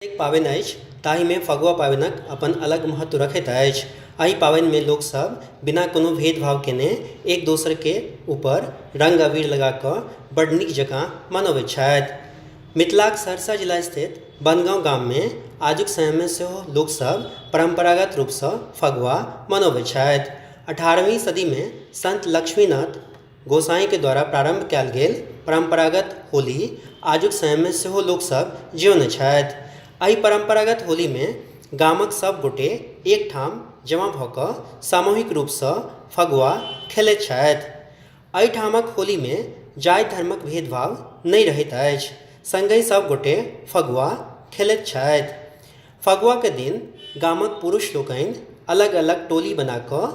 एक पाबनि अछि ताहिमे फगुआ पाबनिक अपन अलग महत्व रखैत अछि। एहि पाबनिमे लोकसभ बिना कोनो भेदभाव कयने एक दोसरके ऊपर रङ्ग अबीर लगा कऽ बड्ड नीक जकाँ मनबैत छथि। मिथिलाक सहरसा जिला स्थित बनगाँव गाममे आजुक समयमे सेहो लोकसभ परम्परागत रूपसँ फगुआ मनबैत छथि। 18वीं सदीमे सन्त लक्ष्मीनाथ गोसाईंके द्वारा प्रारम्भ कयल गेल परम्परागत होली आजुक समयमे सेहो लोकसभ जियौने छथि। एहि परम्परागत होलीमे गामक सभगोटे एकठाम जमा भऽ कऽ सामूहिक रूपसँ फगुआ खेलैत छथि। एहिठामक होलीमे जाति धर्मक भेदभाव नहि रहैत अछि, सङ्गहि सभगोटे फगुआ खेलैत छथि। फगुआके दिन गामक पुरुष लोकनि अलग अलग टोली बना कऽ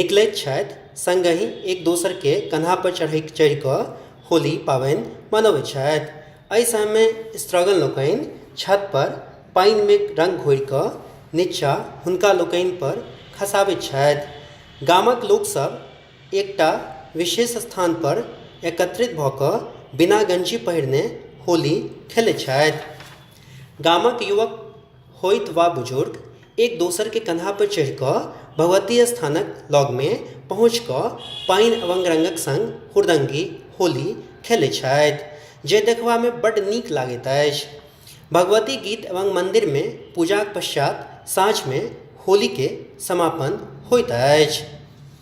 निकलैत छथि, सङ्गहि एक दोसरके कन्हापर चढ़ि कऽ होली पाबनि मनबैत छथि। एहि समयमे स्त्रीगण लोकनि छतपर पानिमे रङ्ग घोरि कऽ नीचाँ हुनका लोकनिपर खसाबैत छथि। गामक लोकसभ एकटा विशेष स्थानपर एकत्रित भऽ कऽ बिना गञ्जी पहिरने होली खेलैत छथि। गामक युवक होथि वा बुजुर्ग, एक दोसरके कन्हापर चढ़ि कऽ भगवती स्थानक लगमे पहुँचि कऽ पानि एवं रङ्गक सङ्ग हुड़दङ्गी होली खेलैत छथि, जे देखबामे बड्ड नीक लागैत अछि। भगवती गीत एवं मन्दिरमे पूजाक पश्चात साँझमे होलीके समापन होइत अछि।